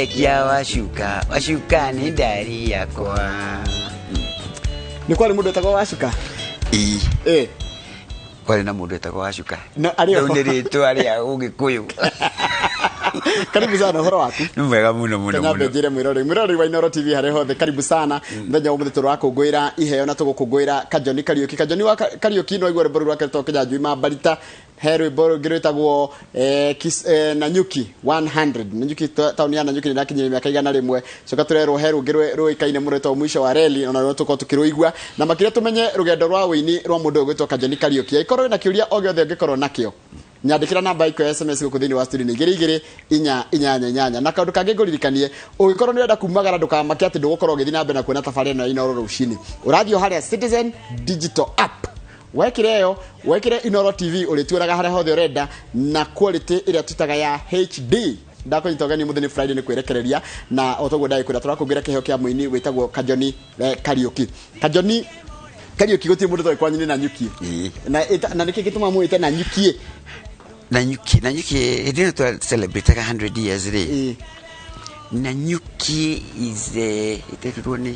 Ngĩrekia Wacuka. Wacuka nĩ ndari yakwa. Nĩ kwarĩ mũndũ wetagwo Wacuka? Ii. Eh. Kwarĩ na mũndũ wetagwo Wacuka. Na arĩ Rĩu ho? nĩ rĩtwa rĩa Ũgĩkũyũ. Karibu sana, ũhoro waku? Nĩ mwega mũno mũno. Kenya. Mũno. Njĩre mwĩroreri wa Inooro TV harĩa hothe, karibu sana. Mũthenya wa ũmũthĩ tũrakũngũĩra iheo na tũgũkũngũĩra Kajoni Kariũki. Kajoni wa Kariũki, no aigua rwĩmbo rũu rwake rwĩtagwo Kĩnyanjui ma Mbarita. He rwĩmbo rũngĩ rwĩtagwo Nanyuki 100. Nanyuki, taũni ya Nanyuki nĩ ĩrakinyia mĩaka 100. Coka tũrerwo he rũngĩ rũĩkaine mũno rwĩtagwo Mũico wa Reli, ona ruo tũkorwo tũkĩrũigua na makĩria tũmenye rũgendo rwa ũini rwa mũndũ ũyũ gwĩtwo Kajoni Kariũki. Angĩkorwo wĩna kĩũria o gĩothe ũngĩkorwo nakĩo, nyandĩkĩra namba iko ya SMS gũkũ thĩinĩ wa studio nĩ 22488. Na kaũndũ kangĩ ngũririkanie, ũngĩkorwo nĩ ũrenda kumagara, ndũkamake atĩ ndũgũkorwo ũgĩthiĩ na mbere na kuona tabarĩra ĩno ya Inooro rũcinĩ. Ũrathiĩ o harĩa Citizen Digital App, wekĩre ĩyo, wekĩre Inooro TV, ũrĩtuonaga harĩa hothe ũrenda na quality ĩrĩa tũtaga ya HD. Ndakũnyita ũgeni, mũthĩ nĩ Friday, nĩ kwĩrekereria, na o toguo ndagĩkwĩra tũrakũngĩra kĩheo kĩa mũini wĩtagwo Kajoni Kariũki. Kajoni Kariũki, gũtirĩ mũndũ toĩ kwanyu nĩ Nanyuki? Ĩĩ. Na nĩkĩ gĩtũma mwĩte Nanyuki? Nanyuki, Nanyuki, hĩndĩ ĩno twa celebrate 100 years rĩ. Nanyuki is ĩterirwo nĩ,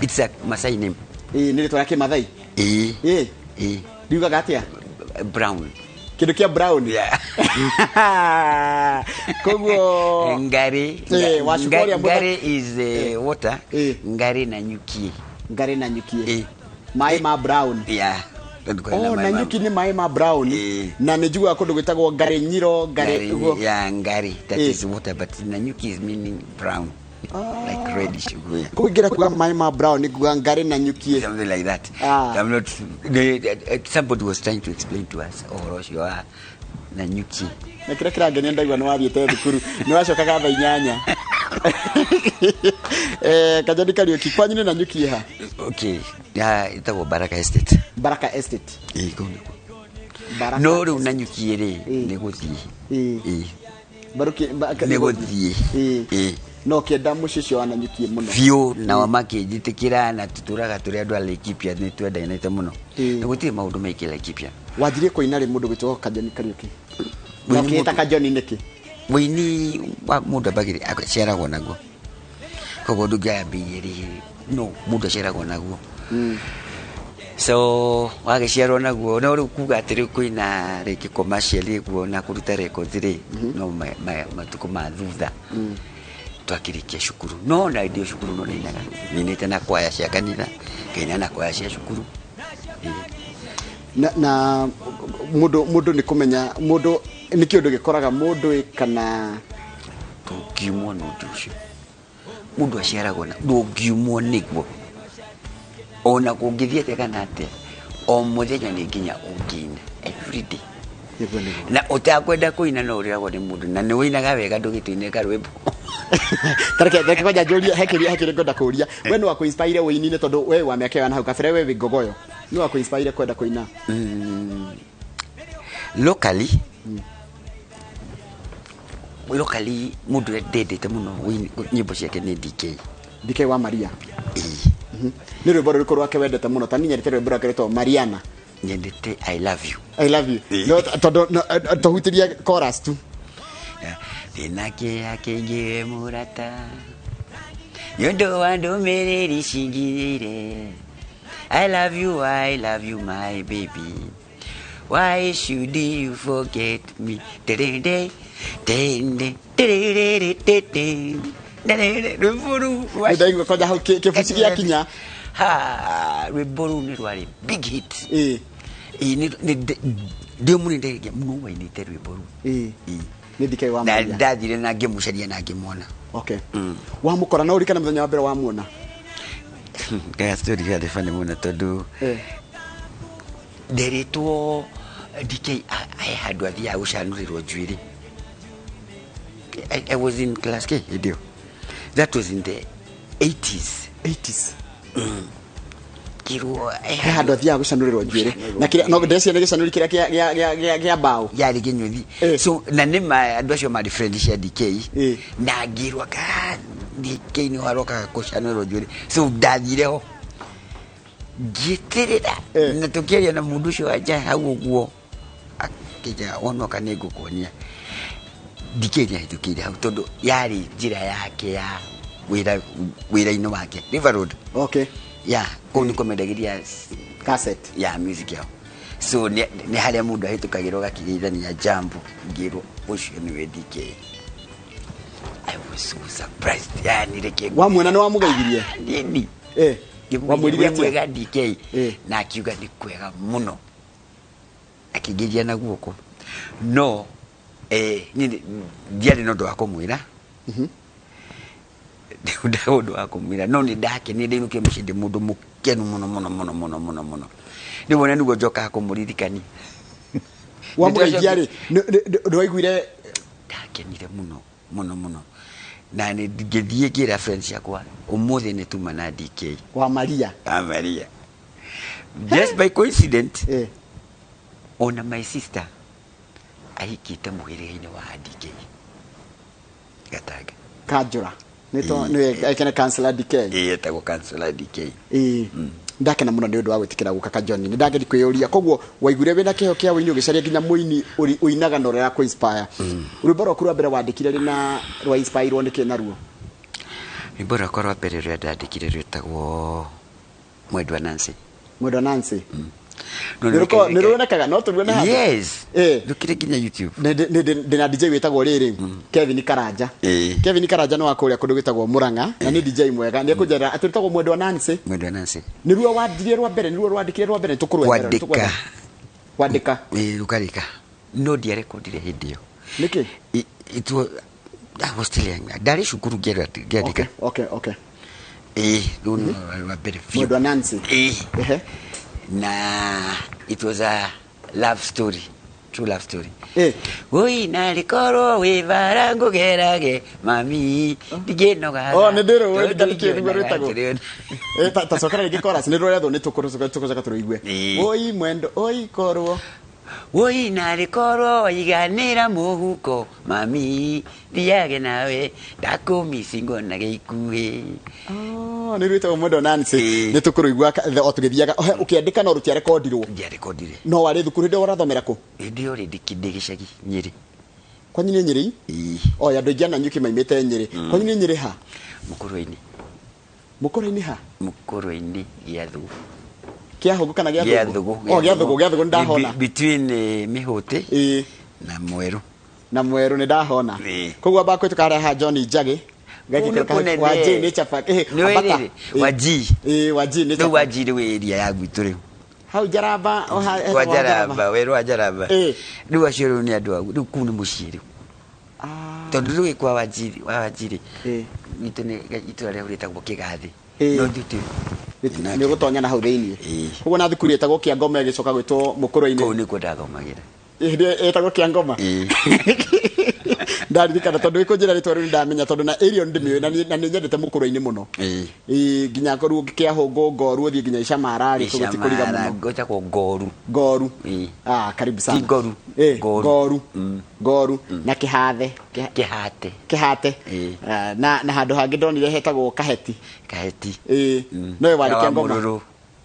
it's a Masai name. Ĩĩ, nĩ rĩtwa rĩa Kĩmathai? Ĩĩ. Ĩĩ. Riugaga atĩa? Brown. Kĩndũ kĩa brown? Yeah. Koguo Ngari. Wacuka ũrĩa Ngari is water. Ngari Nanyuki. Ngari Nanyuki. Ĩĩ. Maĩ ma brown. Yeah. Tondũ kwarĩ na Oh, maĩ ma- Nanyuki nĩ maĩ ma brown. Ĩĩ. Na nĩ njiguaga kũndũ gwĩtagwo Ngarĩ Nyiro, Ngarĩ Ngari, ũguo. yeah, Ngari. That is water, but Nanyuki is meaning brown. Like reddish. Yeah. Koguo ingĩenda kuga maĩ ma brown nĩ kuga Ngarĩ Nanyuki. Something like that. Ah. I'm not. Somebody was trying to explain to us ũhoro ũcio wa Nanyuki. Na kĩrĩa kĩrangenia, ndaigua nĩ wathiĩte thukuru, nĩ wacokaga thaa 8. Kajoni Kariũki, kwanyu nĩ Nanyuki ha? Okay. Yeah, ĩtagwo Baraka Estate. Baraka Estate. Ĩĩ, kũu nĩkuo. Baraka No rĩu Estate. Nanyuki rĩ, nĩ gũthiĩ. Ĩĩ. Nĩ gũthiĩ. Ĩĩ. No kĩenda mũciĩ ũcio wa Nanyuki mũno? Biũ, nao makĩnjĩtĩkĩra na tũtũraga tũrĩ andũ a Laikipia, nĩ twendanĩte mũno. Na gũtirĩ maũndũ maingĩ Laikipia. Wanjirie kũina rĩ, mũndũ gwĩtwo Kajoni Kariũki? Na Ũini ũkĩĩta Kajoni nĩkĩ? Wĩini wa mũndũ ambagĩrĩria, aciaragwo naguo, koguo ndũngĩambĩirie rĩ, no mũndũ aciaragwo naguo. So wagĩciarwo naguo, no rĩu kuga atĩ rĩu kwĩna rĩngĩ commercial ũguo na kũruta records rĩ, no matukũ ma thutha twakĩrĩkia cukuru. No na ndĩ o cukuru no nainaga, ninĩte na kwaya cia kanitha, ngaina na kwaya cia cukuru. Ĩĩ. Na mũndũ nĩ kũmenya mũndũ nĩ kĩũndũ gĩkoraga mũndũ ĩ kana? Ndũngiumwo nĩ ũndũ ũcio, mũndũ aciaragwo na ndũngiumwo nĩguo, ona kũngĩthiĩ atĩa kana atĩa, o mũthenya nĩ nginya ũngĩina, every day. Nĩguo, nĩguo. Na ũtakwenda kũina no ũrĩragwo nĩ mũndũ na nĩ ũinaga wega, ndũgĩtũine karwĩmbo. Tareke kwanja njũrie, he kĩũria ngwenda kũũria. We nĩ wa kũinspire ũini-inĩ, tondũ we wa mĩaka ĩyo na hau kabere we wĩ ngogoyo, nĩ wa kũinspire kwenda kũina? Locally, mũndũ ũrĩa ndendete mũno nyĩmbo ciake nĩ DK. DK wa Maria? Ĩĩ. Nĩ rwĩmbo rũrĩkũ rwake wendete mũno? Ta niĩ nyendete rwĩmbo rwake rwĩtagwo Mariana. Nyendete "I Love You". "I Love You"? Ĩĩ. No tondũ no, tũhutĩrie chorus tu. Ndĩna kĩeha kĩingĩ we mũrata, nĩ ũndũ wa ndũmĩrĩri cinginyĩire. I love you, I love you, my baby. Why should you forget me? Dede, dede, dede, dede, dede. Rwĩmbo rũu Ndaigua kwanja hau kĩbuci gĩakinya. Ha, rwĩmbo rũu nĩ rwarĩ big hit. Ĩĩ, ndĩ mũnini ndagĩkia mũno wainĩte rwĩmbo rũu. Ĩĩ. Nĩ DK wa Na Maria. Ndathire na ngĩmũcaria na ngĩmuona. Okay, wamũkora, no ũririkane mũthenya wa mbere wamuona? Gaya story yarĩ funny mũno tondũ nderitwo DK he handũ athiaga gũcanũrĩrwo njuĩrĩ. I was in class K hĩndĩ ĩyo. That was in the 80s. 80s. Ngĩrwo he handũ athiaga gũcanũrĩrwo njuĩrĩ Gũcanũrĩrwo na kĩrĩa no njuĩrĩ. ndĩreciria nĩ gĩcanũri kĩrĩa kĩa mbaũ. Yarĩ kĩnyũthi. So na nĩ ma andũ acio marĩ friend cia DK. Na ngĩrwo ka DK nĩ warokaga gũcanũrĩrwo njuĩrĩ, so ndathire ho ngĩtĩrĩra. Na tũkĩaria na mũndũ ũcio wa nja hau ũguo, akĩnjĩra wonoka nĩ ngũkuonia. DK nĩ ahĩtũkĩire hau tondũ yarĩ njĩra yake ya wĩra wĩra-inĩ wake River Road. Ya kũu nĩkuo mendagĩria Cassette. Ya music yao, so nĩ harĩa mũndũ ahĩtũkagĩra ũgakĩgeithania jambo, ngĩrwo ũcio nĩwe DK. I was so surprised, yani reke. Wamuona nĩ wamũgeithirie? Ah, nini. Wamwĩrire wĩ atĩa? Mwega DK. Na akiuga nĩ kwega mũno, akĩngeria na guoko, no niĩ ndiarĩ na ũndũ wa kũmwĩra, ndĩ ũndũ wa kũmwĩra, no nĩ ndakenire ndainũkire mũciĩ ndĩ mũndũ mũkenu mũno mũno mũno mũno mũno mũno. Rĩu ona nĩguo njokaga kũmũririkania. Wamũgeithia rĩ, ndwaiguire? Ndakenire mũno mũno mũno na nĩ ngĩthiĩ ngĩra friends ciakwa, ũmũthĩ nĩ tuma na DK. Wa Maria. Wa Maria. Just by coincidence, ona my sister ahikĩte mũhĩrĩga-inĩ wa DK Gatanga. Kanjũra nĩwe ekene Councillor DK. Ĩĩ, etagwo Councillor DK. Ĩĩ, ndakena mũno nĩ ũndũ wa gwĩtĩkĩra gũka Kajoni. Nĩ ndageri kwĩyũria, koguo waiguire wĩna kĩheo kĩa ũini, ũgĩcaria nginya mũini ũinaga na ũrĩa kũ-inspire. Rwĩmbo rwaku rwa mbere wandĩkire rĩ, na rwa inspire-irwo nĩkĩ naruo? Rwĩmbo rwakwa rwa mbere rũrĩa ndandĩkire rwĩtagwo Mwendwa Nancy. Mwendwa Nancy. No. Nĩ ruonekaga no tũruone handũ? Yes. Rũkĩrĩ nginya YouTube. Ndĩ na DJ wĩtagwo rĩrĩ Kevin Karanja. Kevin Karanja nĩ wa kũrĩa kũndũ gwĩtagwo Murang'a na nĩ DJ mwega. Nĩ ekũnjĩra atĩ rwĩtagwo Mwendwa Nancy. Mwendwa Nancy. Nĩruo wandirie rwa mbere, nĩruo rwandĩkire rwa mbere tũkũrwetherera? Kwandĩka. Kwandĩka. Ĩĩ, rũkarĩka, no ndiarekondire hĩndĩ ĩyo. Nĩkĩ? It was, I was still young, ndarĩ cukuru ngĩandĩka. Ĩĩ, rũu nĩ rwa mbere biũ. Mwendwa Nancy. Ĩĩ. Na it was a love story, true love story. Oi narĩkorwo wĩ bara ngũgerage mami ndingĩnogaga. Oh, nĩ ndĩrũĩ, ndikĩũĩ nĩguo rwĩtagwo. Ta cokera rĩngĩ chorus, nĩ rũrethwo nĩ tũkũcoka tũrũigue. Oi mwendo oi korwo. Woi narĩkorwo waiganĩra mũhuko mami thiage nawe ndakũmici ngonage ikuhĩ. Oh, nĩ rwĩtagwo Mwendwa Nancy. Ĩĩ. Nĩ tũkũrũigua o tũgĩthiaga. Ohe, ũkĩandĩka no rũtiarekondirwo? Ndiarekondire. No warĩ thukuru hĩndĩ ĩyo, ũrathomera kũ? Hĩndĩ ĩyo rĩ ndĩ gĩcagi Nyĩrĩ. Kwanyu nĩ Nyĩrĩ? Ĩĩ. Oya, andũ aingĩ a Nanyuki maimĩte Nyĩrĩ. Kwanyu nĩ Nyĩrĩ ha? Mũkũrwe-inĩ. Mũkũrwe-inĩ ha? Mũkũrwe-inĩ Gĩathũgũ. Kĩahũngũ kana Gĩathũgũ. Gĩathũgũ? Oh, Gĩathũgũ, Gĩathũgũ nĩ ndahona. Between Mĩhũtĩ na Mwerũ. Na Mwerũ nĩ ndahona. Koguo amba kũhĩtũka harĩa ha John Njagi. Kũu nĩ kũnene. Wa G nĩ chapa. Nĩ ũĩ Ambata. rĩrĩ, wa G. Ĩĩ, wa G nĩ Rĩu chapa. wa G rĩu area ya gwitũ rĩu. Hau Njaramba, Kwa Njaramba, werũ wa Njaramba. Rĩu acio rĩu nĩ andũ a rĩu kũu nĩ mũciĩ rĩu. Tondũ rĩu kwa Wanjiri, wa Wanjiri gwitũ nĩ itũra rĩu rĩtagwo Kĩgathĩ. No ithuĩ Nĩ ũgũtonya na hau thĩiniĩ. Koguo na thukuru ĩtagwo Kĩangoma ĩgĩcoka gwĩtwo Mũkũrwe-inĩ. Kũu nĩkuo ndathomagĩra. Hĩndĩ ĩyo ĩtagwo Kĩangoma. Ĩĩ. Ndaririkana tondũ ĩkũnjĩra rĩtwa rĩu ndamenya tondũ na area ndĩmĩũĩ na na nĩ nyendete Mũkũrwe-inĩ mũno. Ĩĩ, nginya korwo Kĩahũngũ Ngoru ũthiĩ nginya Icamara rĩ, kũguo ti kũriga Icamara, mũno. gwĩtagwo Ngoru. Ngoru. Ĩĩ. Ah, karibu sana. Ti Ngoru. Ngoru. Ngoru. Ngoru na Kĩhathe. Kĩhate. Kĩhate. Ĩĩ. Ah, na handũ hangĩ ndonire hetagwo Kaheti. Kaheti. Ĩĩ. No warĩ Kĩa wa Kĩangoma. Mũrũrũ.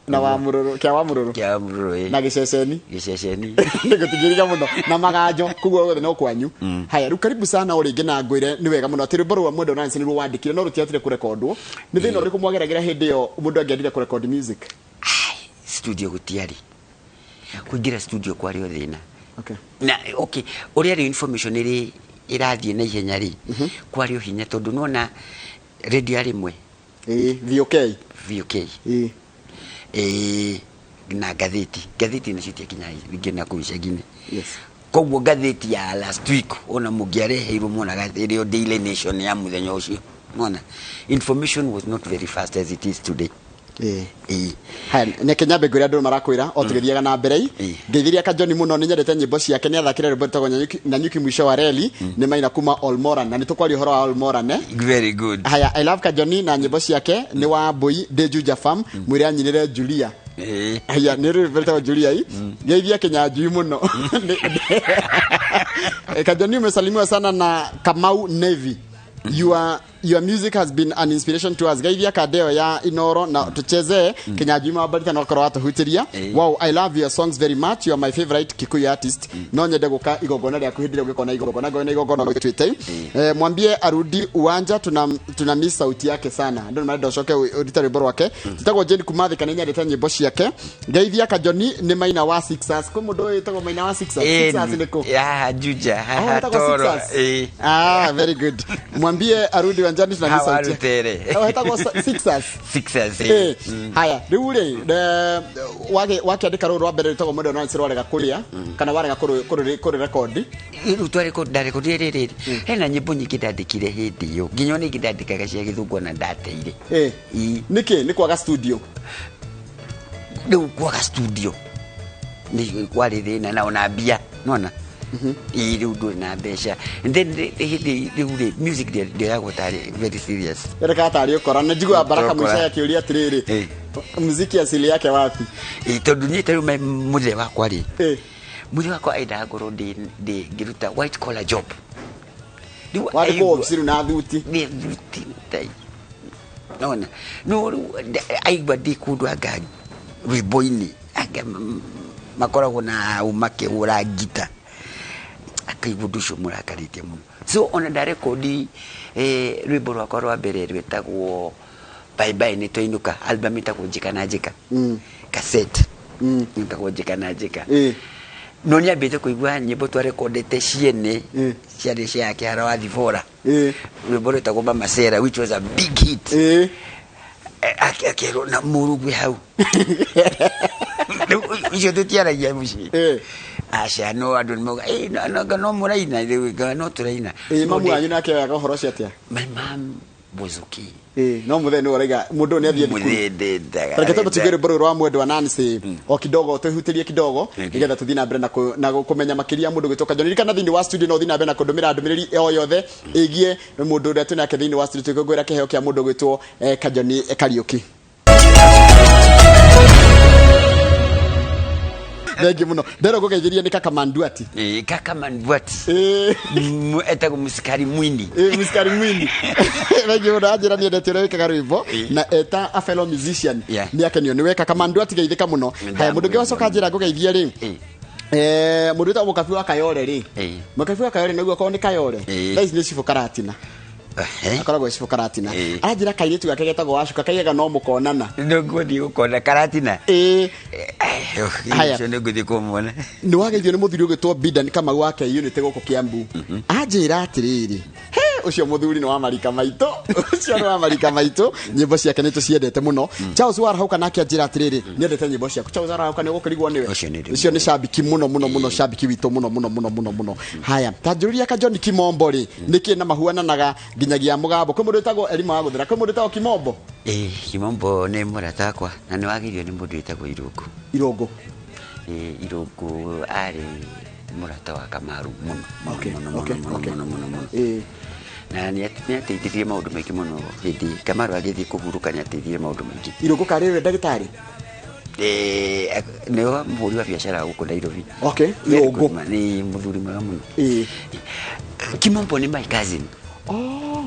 Na wa Mũrũrũ, kĩa wa Mũrũrũ. Kĩa wa Mũrũrũ, ĩĩ. Na gĩceceni. Gĩceceni. Nĩgũtigĩrĩra mũno na maganjo koguo guothe no kwanyu. Haya, rĩu karibu sana o rĩngĩ, na ngwĩre nĩ wega mũno atĩ rwĩmbo rwa Mwendwa Nancy nĩruo wandĩkire no rũtiahotire kũrekondwo. Nĩ thĩna ũrĩkũ mwageragĩra hĩndĩ ĩyo mũndũ angĩendire kũrekodi music? Studio gũtiarĩ, kũingĩra studio kwarĩ o thĩna. Na okay, ũrĩa rĩu information ĩrĩ ĩrathiĩ na ihenya rĩ, kwarĩ o hinya tondũ nona radio yarĩ ĩmwe. Ĩĩ, VOK. VOK. Ĩĩ, na ngathĩti, ngathĩti nacio itiakinyaga nginya kũu icagi-inĩ. Koguo ngathĩti ya last week ona mũngĩareheirwo muonaga ĩrĩ o Daily Nation ya mũthenya ũcio. Mona information was not very fast as it is today. Ĩĩ. Haya, neke nyambe ngwĩre andũ marakwĩra o tũgĩthiaga na mbere i. Ngeithiria Kajoni mũno, nĩ nyendete nyĩmbo ciake, nĩ athakire rwĩmbo rwĩtagwo Nanyuki mwisho wa reli. Nĩ maina kuma Olmoran na nĩ tũkwaria ũhoro wa Olmoran, eh? Very good. Haya, I love Kajoni na nyĩmbo ciake, nĩ wa Mbũi ndĩ Juja Farm, mwĩre anyinĩre Julia. Haya, nĩ rwĩmbo rwĩtagwo Julia i. Ngeithia Kĩnyanjui mũno. Kajoni, umesalimiwa sana na Kamau Navy. You are Your music has been an inspiration to us. Geithia kandeo ya Inoro na tuchezee Kinyanjui Mabarita no korwo watuhutiria. Wow, I love your songs very much. You are my favorite Kikuyu artist. No nyende guka igongona rĩaku hĩndĩ ĩrĩa ũngĩkona igongona ngona igongona gwĩtwĩte. Mwambie arudi uwanja, tuna miss sauti yake sana. Andũ nĩ marenda ũcoke ũrute rwĩmbo rwake. Tĩtagwo Jane kuma Thika, nĩ nyendete nyĩmbo ciake. Geithia Kajoni, nĩ Maina wa Sixers. Kwĩ mũndũ ũyũ wĩtagwo Maina wa Sixers? Sixers nĩ kũ? Ya Juja. Oh, Haha wĩtagwo Toro. Sixers. Ah, very good. Mwambie arudi uwanjani, tuna miss Hawa sauti. Rutere. Oh, wĩtagwo Sixers. Sixers. Haya, rĩu rĩ, wakĩandĩka rũrũ rwa mbere rwĩtagwo Mwendwa Nancy, rwarega kũrĩa kana warega kũrĩ rekondi? Rĩu ndarekondire rĩrĩ, hena nyĩmbo nyingĩ ndandĩkire hĩndĩ ĩyo, nginya ona ingĩ ndandĩkaga cia gĩthũngũ ona ndateire. Nĩkĩ? Nĩ kwaga studio? Rĩu kwaga studio nĩ kwarĩ thĩna na ona mbia nona. Ĩ, rĩu ndũrĩ na mbeca. And then hĩndĩ rĩu rĩ, music ndĩoyagwo tarĩ very serious. Ereka tarĩ ũkora na njiguaga Baraka Ũkora. Mũica akĩũria atĩrĩrĩ, muziki asili yake wapi? Ĩ, tondũ niĩ tarĩu mũthee wakwa rĩ, mũthee wakwa endaga ngorwo ndĩ ngĩruta white collar job. Rĩu Wandĩkwo obici rĩu na thuti. Nĩ thuti tai nona, no rĩu aigua ndĩ kũndũ anga rwĩmbo-inĩ, anga makoragwo na au makĩhũra ngita, akaigua ũndũ ũcio mũrakarĩtie mũno. So ona ndarekondi rwĩmbo rwakwa rwa mbere rwĩtagwo Bye Bye Nĩ Twainũka, album ĩtagwo Njĩka na Njĩka, cassette ĩtagwo Njĩka na Njĩka. No nĩ ambĩte kũigua nyĩmbo twarekondete ciene, ciarĩ cia Kĩhara wa Thibora, rwĩmbo rwĩtagwo Mama Sera, which was a big hit. Akerwo na mũrugwe hau. Rĩu icio tũtiaragia mũciĩ. Aca, no andũ nĩmauga, "Eh, no mũraina rĩu?" No tũraina. Mamu wanyu nake oyaga ũhoro ũcio atĩa? My mom was okay. No mũthee nĩ ũraiga mũndũ ũyũ nĩ athiĩ thukuru. Mũthee ndendaga. Reke twambe tuige rwĩmbo rũrũ rwa Mwendwa Nancy o kidogo, twĩhutĩrie kidogo, nĩgetha tũthiĩ na mbere na kũmenya makĩria mũndũ gwĩtwo Kajoni. Ririkana thĩinĩ wa studio no ũthiĩ na mbere na kũndũmĩra ndũmĩrĩri o yothe ĩgiĩ mũndũ ũrĩa twĩ nake thĩinĩ wa studio tũkĩngũĩra kĩheo kĩa mũndũ gwĩtwo Kajoni Kariũki. Thengi mũno, nderwo ngũgeithĩrie nĩ Kaka Manduati. Kaka Manduati. Etagwo Musikari Mwini. Musikari Mwini, thengi mũno. Anjĩra nĩendete ũrĩa wĩkaga rwĩmbo na eta a fellow musician nĩ akenio nĩwe. Kaka Manduati, geithĩka mũno. Haya, mũndũ ũngĩ wacoka njĩra ngũgeithie rĩ, mũndũ wĩtagwo Mũkabi wa Kayore rĩ. Mũkabi wa Kayore nĩguo akorwo nĩ Kayore. Thaa ici nĩ cibũ Karatina. Akoragwo cibũ Karatina. Aranjĩra kairĩtu gake getagwo Wacuka kaigaga no mũkonana. Nĩ ngũthiĩ gũkona Karatina. Haya. Ũcio nĩ ngũthiĩ kũmuona. Nĩ wageithio nĩ mũthuri ũgĩtwo Bidan Kamau wa K-Unit gũkũ Kiambu. Anjĩra atĩrĩrĩ, he ũcio mũthuri nĩ wa marika maitũ, ũcio nĩ wa marika maitũ, nyĩmbo ciake nĩ tũciendete mũno. Charles Warahauka nake anjĩra atĩrĩrĩ, nĩendete nyĩmbo ciaku. Charles Warahauka, nĩ ũgũkĩrigwo nĩwe. Ũcio nĩ ũcio nĩ shabiki mũno mũno mũno, shabiki witũ mũno mũno mũno mũno mũno. Haya, ta njũria Kajoni, Kimombo rĩ, nĩkĩ na mahuananaga nginyagia mũgambo? Kwĩ mũndũ wĩtagwo Elima wa Gũthera, kwĩ mũndũ wĩtagwo Kimombo. Kimombo nĩ mũrata wakwa na nĩ wagĩrio nĩ mũndũ wĩtagwo Irũngũ. Irũngũ. Irũngũ arĩ mũrata wa Kamaru mũno mũno, mũno, mũno, mũno mũno mũno. Na nĩ ateithirie maũndũ maingĩ mũno hĩndĩ Kamaru agĩthiĩ kũhurũka, nĩ ateithirie maũndũ maingĩ. Irũngũ karĩ ũrĩa ndagĩtarĩ? Nĩwe mũhũri wa biacara gũkũ Nairobi. Irũngũ. Good man, nĩ mũthuri mwega mũno. Kimombo nĩ my cousin.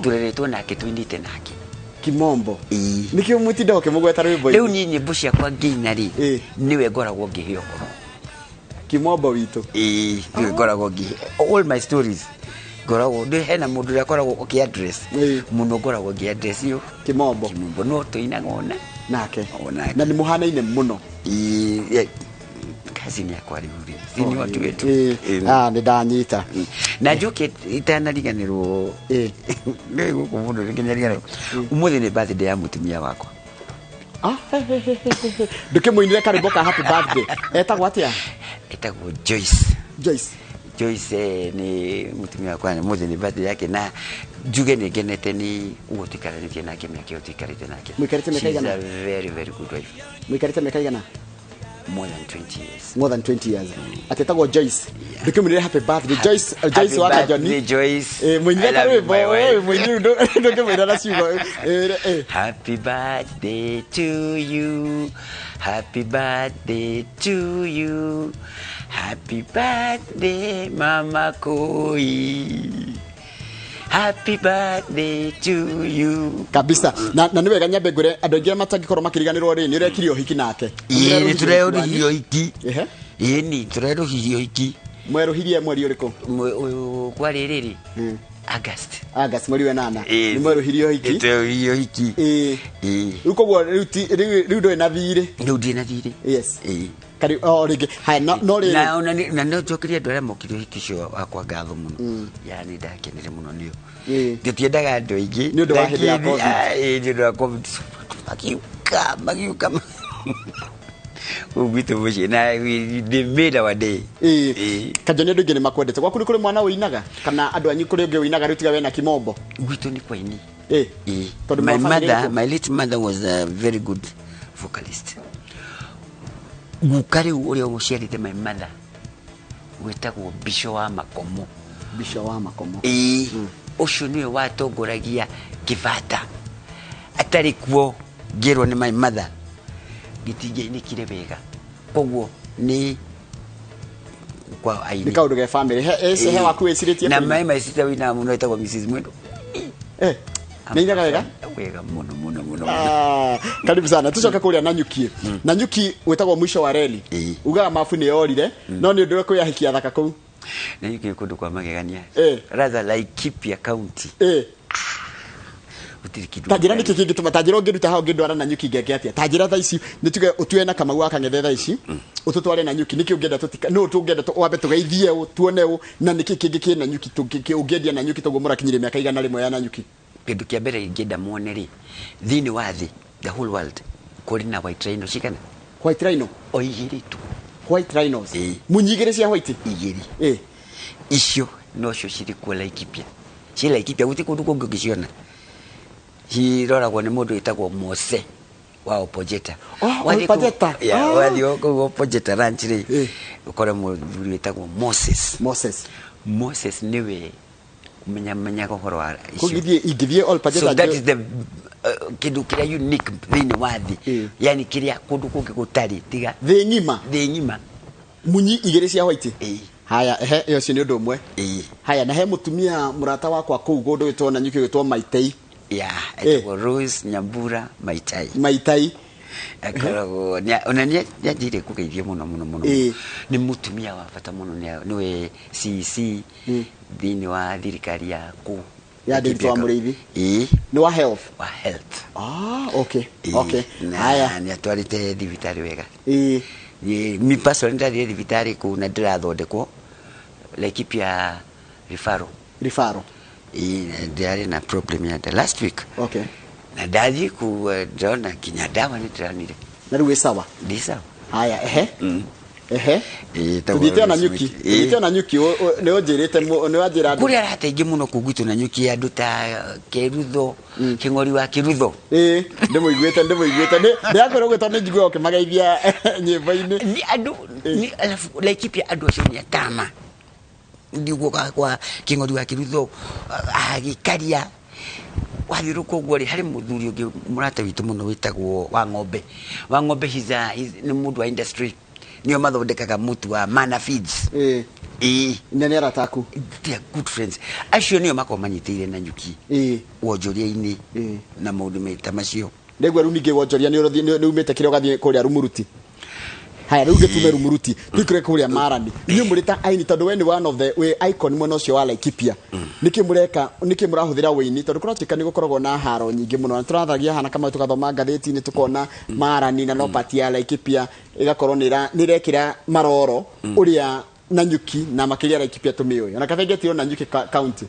Tũreretwo nake, tũinĩte nake. Kimombo. Ĩĩ. Nĩkĩo mũtinda ũkĩmũgweta rwĩmbo-inĩ. Rĩu niĩ nyĩmbo ciakwa ngĩina rĩ, nĩwe ngoragwo ngĩhe ũhoro. Kimombo witũ. Ĩĩ, nĩwe ngoragwo ngĩhe all my stories, ngoragwo ndĩ hena mũndũ ũrĩa akoragwo ũkĩ address mũno, ngoragwo ngĩ address yo. Kimombo. Kimombo no tũinaga ona nake. Onake. Na nĩ mũhanaine mũno. Ĩĩ, cousin yakwa rĩu rĩ, si nĩ watu wetu. Ah, nĩ ndanyita. Na njoke itanariganĩrwo, nĩ gũkũ mũndũ nĩ nginya riganĩrwo, ũmũthĩ nĩ birthday ya mũtumia wakwa. Ah, he, he, he, he, he. Ndũkĩmũinĩre karwĩmbo ka happy birthday. Etagwo atĩa? Etagwo Joyce. Joyce. Joyce nĩ mũtumia wakwa na ũmũthĩ nĩ birthday yake, na njuge nĩ ngenete nĩ ũguo tũikaranĩtie nake mĩaka ĩyo tũikarĩte nake. Mũikarĩte mĩaka She's igana? a very very good wife. Mũikarĩte mĩaka igana? More than 20 years. More than 20 years. Atĩ etagwo Joyce. Ndũkĩmũinĩre happy birthday Joyce, Joyce Happy wa birthday, Kajoni. Joyce. Mũinĩre I love you, karwĩmbo. my wife. Mũinĩre, ndũkĩmũinĩra na ciugo. Happy birthday to you. Happy birthday to you. Happy birthday, Mama Koi. Happy birthday to you. Kabisa. Na nĩ wega nyambe ngwĩre andũ aingĩ arĩa matangĩkorwo makĩriganĩrwo rĩ, nĩ ũrekire ũhiki nake. Ĩĩ, nĩ tũrerũhirie ũhiki. Ehe. Ĩĩ, nĩ tũrerũhirie ũhiki. Mwerũhirie mweri ũrĩkũ? Kwarĩ rĩrĩ August. August, mweri wa ĩnana. Ĩĩ. Nĩ mwerũhirie ũhiki. Nĩ twerũhirie ũhiki. Ĩĩ. Ĩĩ. Rĩu koguo rĩu rĩu ndũrĩ na thirĩ. Rĩu ndirĩ na thirĩ. Yes. Ĩĩ. Kari o rĩngĩ. Haya, no rĩrĩ. Na ona na no njokerie andũ arĩa mokire ũhiki ũcio wakwa ngatho mũno. Yani ndakenire mũno nĩo. Tũtiendaga andũ aingĩ. Nĩ ũndũ wa hĩndĩ ya Lakini, COVID. ĩĩ, nĩ ũndũ wa COVID. Magiũka, magiũka. Kũu gwitũ mũciĩ na they made our day. Ĩĩ. Ĩĩ. Kanjoni, andũ aingĩ nĩ makwendete. Gwaku nĩ kũrĩ mwana ũinaga? Kana andũ anyu kũrĩ ũngĩ ũinaga rĩu tiga we na kimombo? Gwitũ nĩ kwa ini. Ĩĩ. Ĩĩ. Tondũ My mwa family mother, ĩrĩkũ? my late mother was a very good vocalist. Guka rĩu ũrĩa ũciarĩte my mother wĩtagwo Bisho wa Makomo. Bisho wa Makomo. Ĩĩ, ũcio nĩwe watongoragia kĩbata. Atarĩ kuo ngĩrwo nĩ my mother gĩtingĩainĩkire wega, koguo nĩ kwa aini. Nĩ kaũndũ ge family. He waku wĩcirĩtie na kũina? My sister wĩinaga mũno ĩtagwo Mrs. Mwendo. Eh, nĩ inaga wega? Wega mũno mũno mũno mũno. Ah, karibu sana. Tucoke kũrĩa Nanyuki. Nanyuki wĩtagwo mũico wa reli. Ĩĩ. Ugaga mabu nĩ yorire, no nĩ ũndũ kwĩ ahiki athaka kũu. Nanyuki nĩ kũndũ kwa magegania. Eh. Rather Laikipia County. Gũtirĩ kĩndũ. Ta njĩra nĩkĩ kĩngĩtũma, ta njĩra ũngĩruta haha ũngĩndwara Nanyuki ngeke atĩa? Ta njĩra thaa ici nĩ tuge ũtue na Kamau wa Kang'ethe thaa ici, ũtũtware Nanyuki, nĩkĩ ũngĩenda tũtika nũ tũngĩenda wambe tũgeithie ũ, tuone ũ, na nĩkĩ kĩngĩ kĩ Nanyuki ũngĩendia Nanyuki toguo mũrakinyirie mĩaka 100 ya Nanyuki? Kĩndũ kĩa mbere ingĩenda muone rĩ, thĩinĩ wa thĩ, the whole world, kũrĩ na white rhino cigana? White rhino? O igĩrĩ tu. White rhinos? Ĩĩ. Munyi igĩrĩ cia white? Igĩrĩ. Ĩĩ. Icio nocio cirĩ kuo Laikipia. Ciĩ Laikipia, gũtirĩ kũndũ kũngĩ ũngĩciona. Ciroragwo nĩ mũndũ wĩtagwo Mose wa Opojeta. Oh, Wathiĩ kũu- Opojeta. Yeah, Ah. wathiĩ kũu Opojeta ranch rĩ, Ĩĩ. ũkore mũthuri wĩtagwo Moses. Moses. Moses nĩwe ũmenyamenyaga ũhoro wa icio. Koguo ingĩthiĩ Olpajeta. So that is the kĩndũ kĩrĩa unique thĩinĩ wa thĩ. Ĩĩ. Yani kĩrĩa kũndũ kũngĩ gũtarĩ tiga thĩ ng'ima. Thĩ ng'ima. Munyi igĩrĩ cia white. Ĩĩ. Haya, ehe, ĩyo ũcio nĩ ũndũ ũmwe. Ĩĩ. Haya, na he mũtumia mũrata wakwa kũu kũndũ gwĩtwo Nanyuki gwĩtwo Maitei. Yeah, Ĩĩ. etagwo Rose Nyambura Maitai. Maitai. Akoragwo ona nĩ anjĩire kũgeithio mũno mũno mũno. Ĩĩ. Nĩ mũtumia wa bata mũno, nĩwe CEC thĩinĩ wa thirikari ya kũu. Ya David wa Mũrĩithi. Ĩĩ. Nĩ wa health. Wa health. Ah, okay. Ĩĩ. Okay. Na Haya. nĩ atwarĩte thibitarĩ wega. Ĩĩ. Ĩĩ, mi personally ndathire thibitarĩ kũu na ndĩrathondekwo Laikipia referral. Referral. Ĩĩ, na ndĩrarĩ na problem ya nda last week. Okay. Na ndathiĩ kũu, ndĩrona nginya ndawa nĩ ndĩranire. Na rĩu wĩ sawa? Ndĩ sawa. Haya, ehe. Ehe. Ĩĩ, tagwo Tũthiĩte ona Rose Nyuki. Mwiti. Ĩĩ. Tũthiĩte ona Nyuki, nĩ ũnjĩrĩte nĩ wanjĩra andũ. Kũrĩ arata aingĩ mũno kũu gwitũ na Nyuki, andũ ta Kĩrutho, Kĩng'ori wa Kĩrutho. Ĩĩ, ndĩmũiguĩte, ndĩmũiguĩte. Ndĩrakwĩra ũguo tondũ nĩ njiguaga ũkĩmageithia nyĩmbo-inĩ. Nĩ andũ, nĩ alafu Laikipia andũ acio nĩ atama. Ndiguo kwa Kĩng'ori wa Kĩrutho, agĩkaria. Wathiũrũrũka ũguo rĩ, harĩ mũthuri ũngĩ mũrata witũ mũno wĩtagwo wa Ng'ombe. Wa Ng'ombe nĩ mũndũ wa industry. Nĩo mathondekaga mũtu wa Mana Feeds. Ĩĩ. Ĩĩ. Na nĩ arata aku? They are good friends. Acio nĩo makoragwo manyitĩrĩire Nanyuki. Ĩĩ. Wonjoria-inĩ Ĩĩ. na maũndũ ta macio. Nĩguo rĩu ningĩ wonjoria nĩ ũrathiĩ, nĩ umĩte kĩrĩa ũgathiĩ kũrĩa Rumuruti. Haya, rĩu ngĩtume Rumuruti, tũikũre kũrĩa Marani. Inyuĩ mũrĩ ta aini, tondũ we nĩ one of the wĩ icon mwena ũcio wa Laikipia. Nĩkĩ mũreka, nĩkĩ mũrahũthĩra wĩini? Tondũ kũratuĩka nĩ gũkoragwo na haro nyingĩ mũno. Na tũrathagia hana kama tũgathoma ngathĩti-inĩ tũkona Marani na no part ya Laikipia ĩgakorwo nĩ ĩrekĩra maroro ũrĩa Nanyuki na makĩria Laikipia tũmĩũĩ. Ona kaba ingĩetirwo Nanyuki county.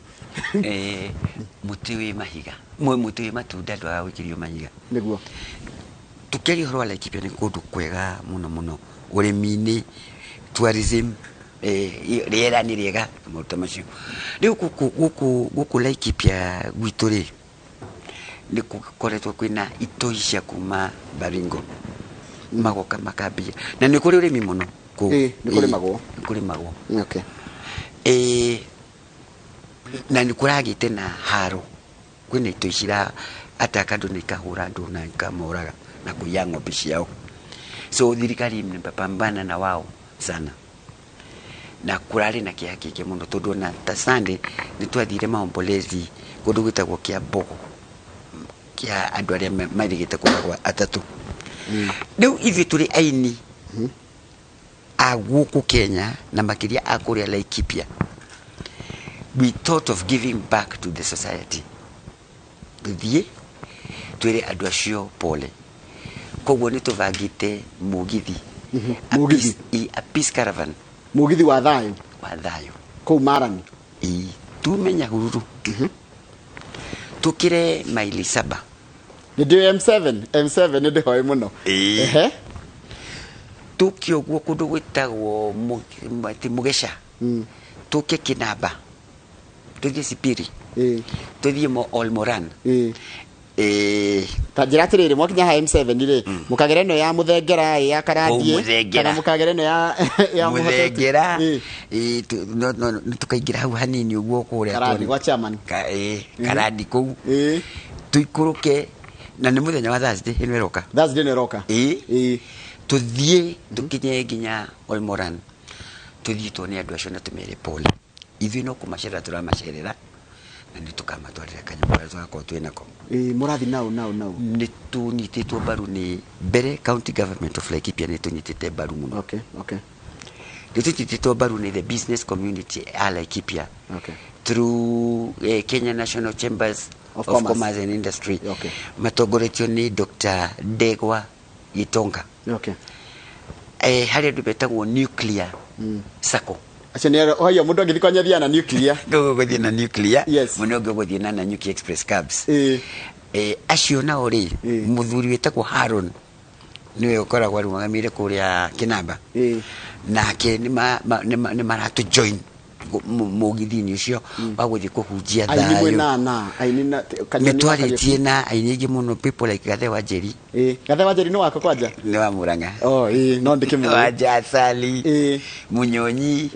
Mũtĩ wĩ mahiga. Mũtĩ wĩ matunda ndwagaga gũikĩrio mahiga. Nĩguo. Tũkĩaria ũhoro wa Laikipia nĩ kũndũ kwega mũno mũno ũrĩmi-inĩ, tourism, rĩera nĩ rĩega na maũndũ ta macio. Rĩu gũkũ Laikipia gwitũ rĩ, nĩ gũkoretwo kwĩna itoi cia kuma Baringo magoka makambia, na nĩ kũrĩ ũrĩmi mũno kũu. Ĩĩ, nĩ kũrĩmagwo. Nĩ kũrĩmagwo. Okay. Ĩĩ, na nĩ kũragĩte na haro, kwĩna itoi cira ataka andũ na ikahũra andũ na ikamoraga na kũiya ng'ombe ciao. So thirikari imepambana na wao sana. Na kũrarĩ na kĩeha kĩingĩ mũno, tondũ ona ta Sunday nĩ twathire maombolezi kũndũ gwĩtagwo kĩa Mbogo, kĩa andũ arĩa marĩgĩte kũragwo atatũ. Rĩu ithuĩ tũrĩ aini a gũkũ Kenya na makĩria a kũrĩa Laikipia, we thought of giving back to the society. Tũthiĩ twĩre andũ acio pole. Koguo nĩ tũbangĩte mũgithi, a Mũgithi. A peace caravan. Mũgithi wa thayũ. Wa thayũ. Kũu Marani. Ĩĩ, tume Nyahururu tũkĩre maili 7. Nĩ ndĩũĩ M7, M7 nĩ ndĩhoĩ mũno. Ĩĩ. Ehe. Tũke ũguo kũndũ gwĩtagwo ti Mũgeca, tũke Kĩnamba, tũthiĩ Sipiri, tũthiĩ Olmoran. Ta njĩra atĩrĩrĩ, mwakinya ha M7 rĩ, mũkagera ĩno ya Mũthengera, ĩ ya Karandiĩ, Mũthengera. kana mũkagera ĩno ya Mũhoteti? Mũthengera. Ĩĩ. Ĩĩ, no, tũkaingĩra hau hanini ũguo kũrĩa Karandi gwa chairman. Ĩĩ, Karandi kũu. Tũikũrũke, na nĩ mũthenya wa Thursday ĩno ĩroka. Thursday ĩno ĩroka. Ĩĩ. Tũthiĩ tũkinye nginya Olmoran, tũthiĩ tuone andũ acio na tũmere pole. Ithuĩ no kũmacerera tũramacerera, na nĩ tũkamatwarĩra kanyamũ karĩa tũgakorwo twĩ nako. Ĩĩ, mũrathi nau nau nau? Nĩ tũnyitĩtwo mbaru nĩ mbere county government of Laikipia, nĩ tũnyitĩte mbaru mũno. Nĩ tũnyitĩtwo mbaru nĩ the business community a Laikipia through Kenya National Chambers of of Commerce. Commerce and Industry, matongoretio nĩ Dr. Ndegwa Gitonga. Harĩ andũ metagwo Nuclear Sacco. Acio nĩ oyo mũndũ angĩthiĩ kwanya thiaga na Nuclear. Gũgũthiĩ na Nuclear. Mũno ũngĩ ũgũthiĩ na Nanyuki Express Cabs. Acio nao rĩ, mũthuri wĩtagwo Haron nĩwe ũkoragwo arũgamĩire kũrĩa Kĩnamba. Nake nĩ maratũ join mũgithi-inĩ ũcio wa gũthiĩ kũhunjia Aini thayũ. Mwĩna na aini na Nĩ Kanyoni wa twarĩtie na aini aingĩ mũno, people like Gathe wa Njeri. Ĩĩ, Gathe wa Njeri nĩ wako kwanja. Nĩ wa Mũrang'a. Oh, ĩĩ, no ndĩkĩmũĩ. Wa Jasali. Munyonyi.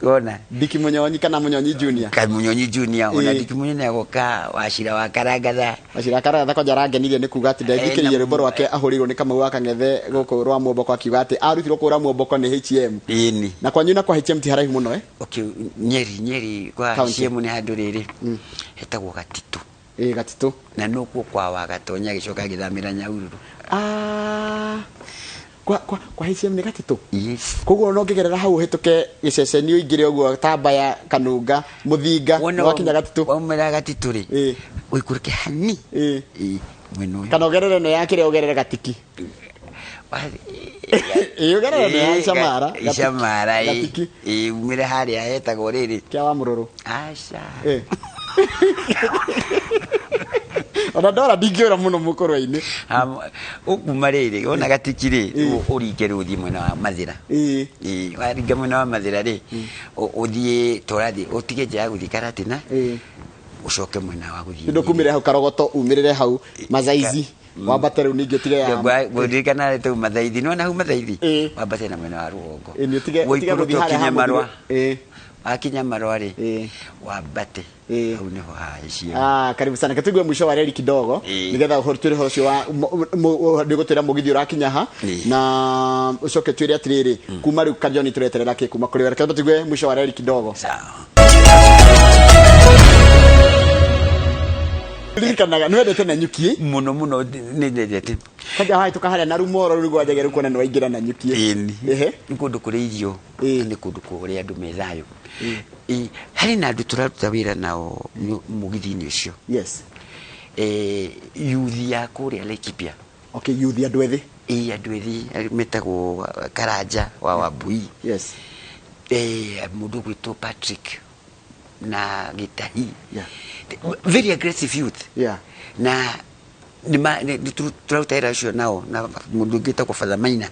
Wona. Diki Munyonyi kana Munyonyi Junior? Ka Munyonyi Junior ona. Ĩĩ. Diki Munyonyi agoka, Wacira wa Karangatha. Wacira Karangatha kwanja arangenirie nĩ kuga atĩ ndethikĩrĩirie rwĩmbo rwake ahũrĩirwo nĩ Kamau wa Kang'ethe gũkũ rwa Muomboko, akiuga atĩ arutirwo kũra Muomboko nĩ HM. Ĩni. Na kwanyu na kwa HM ti haraihu mũno, eh? Okay, Nyeri kwa County. HM nĩ handũ rĩrĩ hetagwo Gatitũ. Ĩĩ, Gatitũ. Na nokuo kwa Wagatonya, agĩcoka agĩthamĩra Nyahururu. Ah, kwa HM nĩ Gatitũ? Yes. Koguo no ngĩgerera hau ũhĩtũke gĩceceni ũingĩre ũguo Tambaya, Kanunga, Mũthinga, Wona wakinya Gatitũ. Waumĩra Gatitũ rĩ, ũikũrũke hani. Ĩĩ, mwena ũyũ. Kana ũgerere ĩno ya kĩrĩa, ũgerere Gatiki. Ĩĩ, ũgerere ĩno ya Icamara. Icamara, ĩĩ. Gatiki. Ĩĩ, umĩre harĩa hetagwo rĩrĩ. Kĩa wa Mũrũrũ. Aca. Ona ndora ndingĩũra mũno mũkũrwe-inĩ. Ũkuma rĩrĩ wona Gatiki rĩ, ũringe rĩu ũthiĩ mwena wa Mathĩra. Ĩĩ, waringa mwena wa Mathĩra rĩ, ũthiĩ tũrathiĩ ũtige njĩra ya gũthiĩ Karatina, ũcoke mwena wa gũthiĩ. Nĩ kumĩre hau Karogoto, umĩrĩre hau Mazaizi, wambate rĩu ningĩ ũtige ya Ngũririkana rĩ, Mathaithi, nĩwona hau Mathaithi, wambate na mwena wa rũgongo. Ĩĩ, nĩ ũtige Ũikũrũke gũthiĩ harĩa ũkinye ha Marũa. Ĩĩ. Wakinya Marũa rĩ, wambate hau nĩho haiciĩ. Ah, karibu sana. Katuigue mwisho wa reri kidogo nigetha ũhoro twĩre ũhoro ũcio wa nĩ gũtwĩra mũgithi ũrakinya ha, na ũcoke twĩre atĩrĩrĩ, kuma rĩu Kajoni tũreterera kĩ kuma kũrĩ we. Reke tũigue mwisho wa reri kidogo. Sawa. Ririkanaga nĩ wendete Nanyuki? Mũno mũno, nĩ nyendete. Kwanja wahĩtũka harĩa na Rumoro rĩu gwanjagia rĩu kuona nĩ waingĩra Nanyuki. Ĩni. Ehe. Nĩ kũndũ kũrĩ irio na nĩ kũndũ kũrĩa andũ me thayũ. Ĩ, harĩ na andũ tũraruta wĩra nao mũgithi-inĩ ũcio. Yuthi ya kũrĩa Laikipia. Okay, yuthi, andũ ethĩ. Ĩ, andũ ethĩ arĩa metagwo Karanja wa Wambui. Mũndũ ũgwĩtwo Patrick na Gĩtahi. Very aggressive youth. Na nĩ tũraruta wĩra ũcio nao na mũndũ ũngĩ wĩtagwo Father Maina.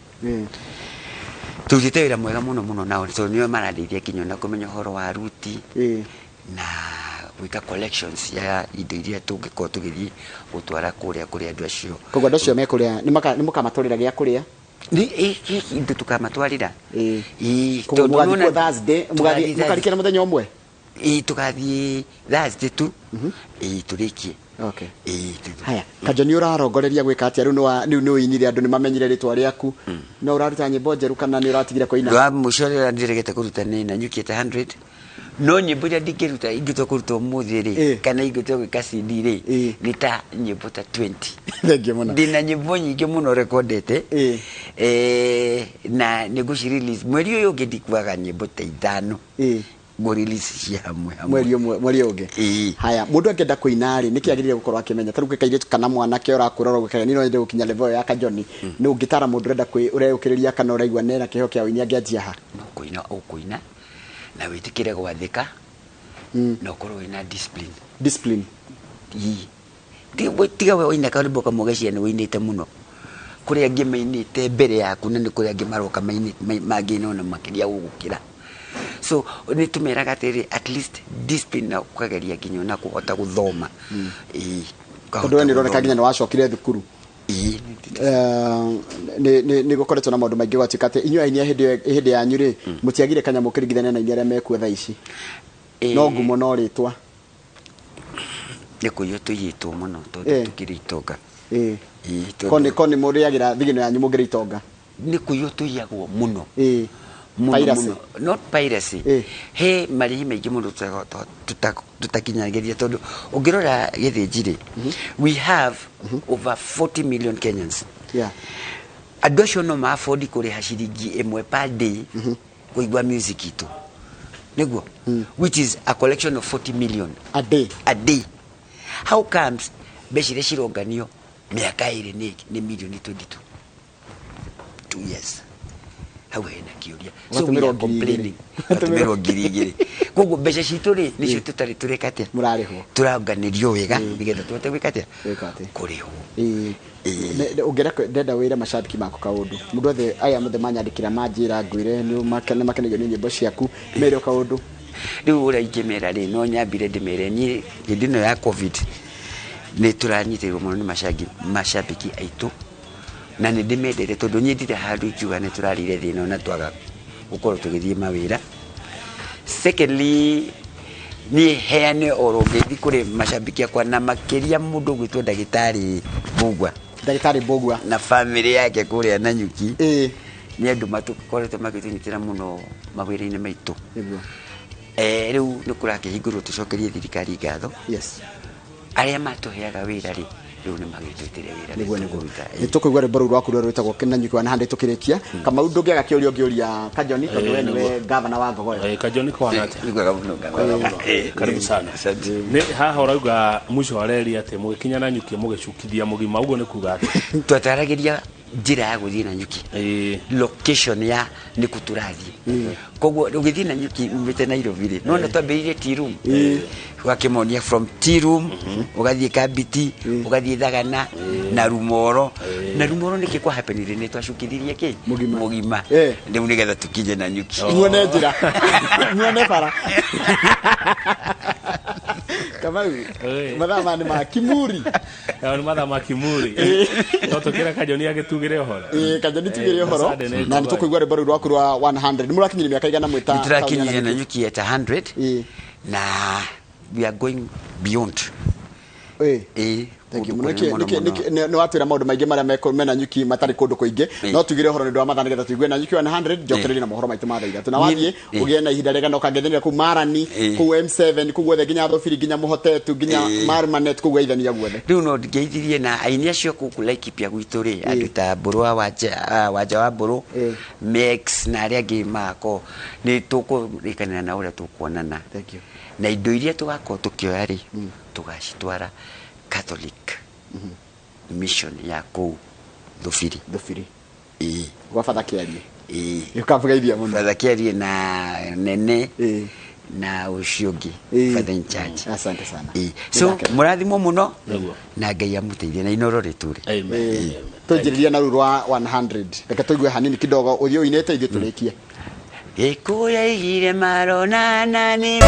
Tũrutĩte wĩra mwega mũno mũno nao, tondũ nĩo marandeithia nginya ona kũmenya ũhoro wa ruti na gwĩka collections ya indo iria tũngĩkorwo tũgĩthiĩ gũtwara kũrĩa kũrĩ andũ acio. Koguo andũ acio mekũrĩa nĩ mũkamatwarĩra gĩa kũrĩa? Nĩ indo tũkamatwarĩra. Ĩ, Koguo tondũ mũgathiĩ nĩwona kuo Thursday, tũgathiĩ mũkarĩkia na mũthenya ũmwe? Ĩ, tũgathiĩ Thursday tu, ĩ, tũrĩkie. Okay. Ĩĩ, Haya, Kajoni, ũrarongoreria gwĩka atĩa rĩu? Rĩu nĩ ũinire, andũ nĩ mamenyire rĩtwa rĩaku, no ũraruta nyĩmbo njerũ kana nĩ ũratigire kũina? Rwa mũico rĩrĩa ndĩregete kũruta nĩ Nanyuki at 100, no nyĩmbo iria ndingĩruta, ingĩtua kũruta ũmũthĩ rĩ, kana ingĩtua gwĩka CD rĩ, nĩ ta nyĩmbo ta 20. Thengiũ mũno. Ndĩna nyĩmbo nyingĩ mũno rekondete. Na nĩ ngũci release mweri ũyũ ũngĩ. Ndikuaga nyĩmbo ta 5 ngũ release cia hamwe hamwe. Mweri ũmwe, mweri ũyũ ũngĩ. Ĩĩ. Haya, mũndũ angĩenda kũina rĩ, nĩkĩ agĩrĩire gũkorwo akĩmenya? Ta rĩu kairĩtu kana mwanake ũrakũra ũrogũkaga niĩ no nyende gũkinya level ĩyo ya Kajoni, nĩ ũngĩtara mũndũ ũrenda ũreyũkĩrĩria kana ũraigua nena kĩheo kĩa ũini angĩanjia ha? No kũina ũkũina na wĩtĩkĩre gwathĩka na ũkorwo wĩna discipline. Discipline. Ii. Tiga we waina karwĩmbo kamwe geciria nĩ wĩinĩte mũno, kũrĩ angĩ mainĩte mbere yaku na nĩ kũrĩ angĩ maroka mangĩina ona makĩria gũgũkĩra. So nĩ tũmeraga atĩrĩrĩ, at least discipline na ũkageria nginya ona kũhota gũthoma. Ĩĩ, ũkahota Tondũ we nĩ ũroneka gũthoma. nginya nĩ wacokire thukuru. Ĩĩ. Nĩ gũkoretwo na maũndũ maingĩ, gwatuĩka atĩ inyuĩ aini a hĩndĩ yanyu rĩ, mũtiagire kanyamũ ũkĩringithania na aini arĩa mekuo thaa ici. No ngumo no rĩtwa. Nĩ kũiywo tũiyĩtwo mũno tondũ tũkĩrĩ itonga. Ĩĩ, Ko nĩ ko nĩ mũrĩagĩra thigino yanyu mũngĩrĩ itonga? Nĩ kũiywo tũiyagwo mũno. Mũno. Piracy. Mũno, not piracy. He marĩhi maingĩ mũno tũtakinyanagĩria, tondũ ũngĩrora Gĩthĩnji rĩ, we have over 40 million Kenyans. Andũ acio no ma afford kũrĩha ciringi 1 per day kũigua music itũ, nĩguo, which is a collection of 40 million. A day. A day. How comes mbeca iria cironganio mĩaka 2 nĩ milioni 22? 2 years, hau hena kĩũria. So we Ũgatũmĩrwo are 2,000. complaining. Ũgatũmĩrwo 2,000. Koguo mbeca citũ rĩ, nĩcio tũtarĩ tũreka atĩa? Mũrarĩhwo. Tũranganĩrio wega nĩgetha tũhote gwĩka atĩa? Gwĩka atĩa? Kũrĩhwo. Ĩĩ. Ũngĩenda ndenda wĩre macambĩki maku kaũndũ. Mũndũ othe aya mothe manyandĩkĩra manjĩra ngwĩre nĩ makenagio nĩ nyĩmbo ciaku, mere o kaũndũ. Rĩu ũrĩa ingĩmera rĩ, no nyambire ndĩmere niĩ hĩndĩ ĩno ya COVID nĩ tũranyitĩrĩrwo mũno nĩ macambĩki aitũ, na nĩ ndĩmendete tondũ niĩ ndirĩ handũ ingiuga nĩ tũrarĩire thĩna ona twaga gũkorwo tũgĩthiĩ mawĩra. Secondly, niĩ heane oro ngeithi kũrĩ macambĩki akwa, na makĩria mũndũ ũgwĩtwo ndagĩtarĩ Mbugua. Ndagĩtarĩ Mbũgua. Na famĩlĩ yake kũrĩa Nanyuki. Nĩ andũ matũkoretwo magĩtũnyitĩra mũno mawĩra-inĩ maitũ. Rĩu nĩ kũrakĩhingũrwo tũcokerie thirikari ngatho. Arĩa matũheaga wĩra rĩ, rĩu nĩ magĩtwĩtĩre wĩra. Nĩguo. Tũkũruta. Nĩ tũkũigua rwĩmbo rũu rwaku rũrĩa rwĩtagwo Nanyuki wa Nahande tũkĩrĩkia. Kamau, ndũngĩaga kĩũria ũngĩũria Kajoni, tondũ we nĩwe gavana wa Ngogoyo. Kajoni, kwana atĩa? Nĩ kwega mũno, gavana. Karibu sana. Asante. Nĩ haha ũrauga mũico wa reri atĩ mũgĩkinya Nanyuki mũgĩcukithia mũgima, ũguo nĩ kuga atĩ? Twataragĩria njĩra ya gũthiĩ Nanyuki, location ya nĩkũ tũrathiĩ. Koguo ũgĩthiĩ Nanyuki umĩte Nairobi rĩ, nona twambĩrĩirie tea room, ũgakĩmonia from tea room ũgathiĩ Kambiti, ũgathiĩ Thagana na Rumoro. Na Rumoro nĩkĩ kwa happenire? Nĩ twacukithirie kĩ? Mũgima. Mũgima. Rĩu nĩgetha tũkinye Nanyuki. Muone njĩra, muone bara. Kamau, mathaa maya nĩ ma Kimuri. Nao nĩ mathaa ma Kimuri, no tũkĩra Kajoni agĩtugĩre ũhoro. Ĩĩ, Kajoni, tugĩre ũhoro. Asante, nĩ Na nĩ tũkũigua rwĩmbo rũu rwaku rwa 100. Nĩ mũrakinyire mĩaka 100 mwĩta Nĩ tũrakinyire Nanyuki at 100 na we are going beyond. Ĩĩ. Thank you Kũndũ mũno. kũnene mũno mũno. Nĩ watwĩra maũndũ maingĩ marĩa mena Nyuki matarĩ kũndũ kũingĩ. No tugire ũhoro nĩ ũndũ wa mathaa nĩgetha tũigue Nanyuki 100, njokererie na mohoro maitũ ma thaa 3 na wathiĩ ũgĩe na ihinda rĩega na ũkangethanĩra kũu Marani, kũu M7, kũu guothe, nginya Thobiri, nginya Mũhotetu, nginya Marmanet, kũu geithania guothe. Rĩu no ngeithirie na aini acio kũu Laikipia gwitũ rĩ, andũ ta Mbũrũ wa Wanja, Wanja wa Mbũrũ, Mex na arĩa angĩ magakorwo nĩ tũkũrĩkanĩra na ũrĩa tũkuonana. Thank you. Na indo iria tũgakorwo tũkĩoya rĩ, tũgacitwara Catholic mission ya kũu Thubiri. Thubiri. Ĩĩ. Gwa Father Kĩarie. Ĩĩ. Ũkamũgeithia mũno. Father Kĩarie na Nene na ũcio ũngĩ, Father in charge. Asante sana. Ĩĩ. So Nĩndakena. mũrathimwo mũno Nĩguo. na Ngai amũteithie na Inoro rĩtũre. Amen. Tũnjĩrĩria na rũu rwa 100, reke tũigue hanini kidogo ũthiĩ ũinĩte ithuĩ tũrĩkie. Gĩkũyũ yaigire maronana nĩ